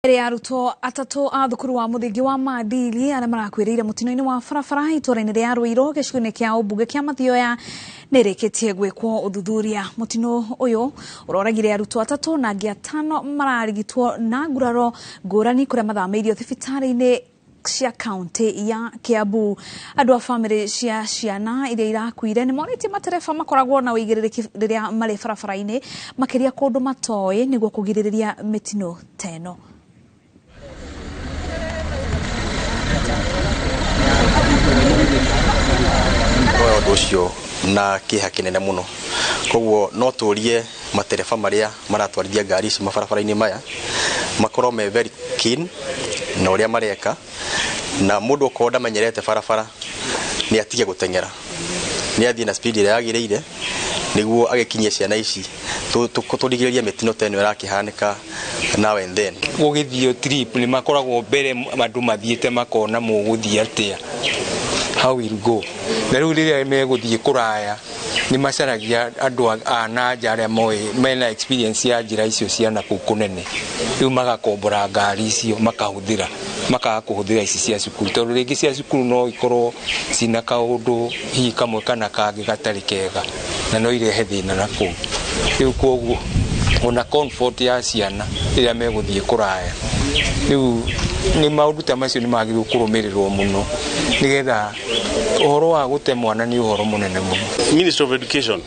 Mbere ya arutwo atatũ a thukuru wa mũthingi wa Maadili arĩa marakuĩrĩire mũtino-inĩ wa barabara itũũra-inĩ rĩa Ruiru gĩcigo-inĩ kĩa ũmbunge kĩa Mathioya nĩ ĩrĩkĩtie gwĩkwo ũthuthuria. Mũtino ũyũ ũroragire arutwo atatũ na angĩ atano mararigitwo na nguraro ngũrani kũrĩa mathamĩirio thibitarĩ-inĩ cia kaunti ya Kiambu. Andũ a bamĩrĩ cia ciana iria irakuire nĩ morĩtie matereba makoragwo na ũigĩrĩrĩki rĩrĩa marĩ barabara-inĩ makĩria kũndũ matoĩ nĩguo kũgirĩrĩria mĩtino ta ĩno. Ũndũ ũcio na kĩeha kĩnene mũno, koguo no tũrie matereba marĩa maratwarithia ngari ici mabarabara-inĩ maya makorwo me very keen na ũrĩa mareka, na mũndũ okorwo ndamenyerete barabara nĩ atige gũteng'era, nĩ athiĩ na speed ĩrĩa yagĩrĩire nĩguo agĩkinyie ciana ici tũrigĩrĩrie mĩtino ta ĩno ĩrakĩhanĩka now and then. Gũgĩthiĩ trip nĩ makoragwo mbere andũ mathiĩte makona mũgũthiĩ atĩa, how will go, na rĩu rĩrĩa megũthiĩ kũraya nĩ macaragia andũ a na nja arĩa moĩ mena experience ya njĩra icio cia na kũu kũnene, rĩu magakombora ngari icio makahũthĩra, makaga kũhũthĩra ici cia cukuru, tondũ rĩngĩ cia cukuru no ikorwo cina kaũndũ hihi kamwe kana kangĩ gatarĩ kega na no irehe thĩna na kũu. Rĩu koguo ona comfort ya ciana rĩrĩa megũthiĩ kũraya, rĩu nĩ maũndũ ta macio nĩ magĩrĩirwo kũrũmĩrĩrwo mũno nĩgetha ũhoro wa gũte mwana nĩ ũhoro mũnene mũno. Ministry of Education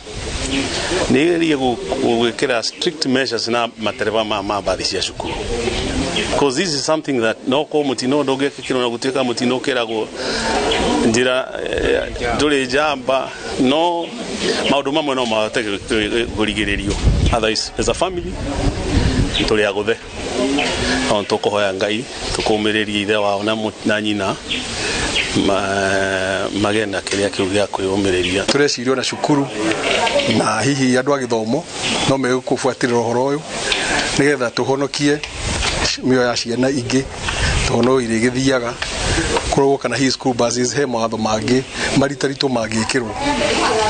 nĩ ĩgerie gwĩkĩra strict measures na matereba ma mabathi cia cukuru, because this is something that no ko mũtino ndũngĩkĩrwo na gũtuĩka mũtino ũkĩragwo njĩra ndũrĩ njamba, no maũndũ mamwe no mahote kũrigĩrĩrio. Otherwise, as a family tũrĩ agũthe, no tũkũhoya Ngai tũkũmĩrĩrie ithe wao na nyina magĩe na kĩrĩa kĩu gĩa kwĩyũmĩrĩria. Tũreciria na cukuru na hihi andũ a gĩthomo no megũbuatĩrĩra ũhoro ũyũ nĩgetha tũhonokie mĩoyo ya ciana ingĩ, tondũ no irĩgĩthiaga kũrogwo kana hihi school buses he mawatho mangĩ maritaritũ mangĩkĩrwo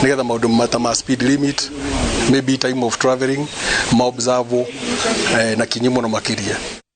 nĩgetha maũndũ ta ma speed limit, maybe time of traveling ma observe na kinyi mũno makĩria.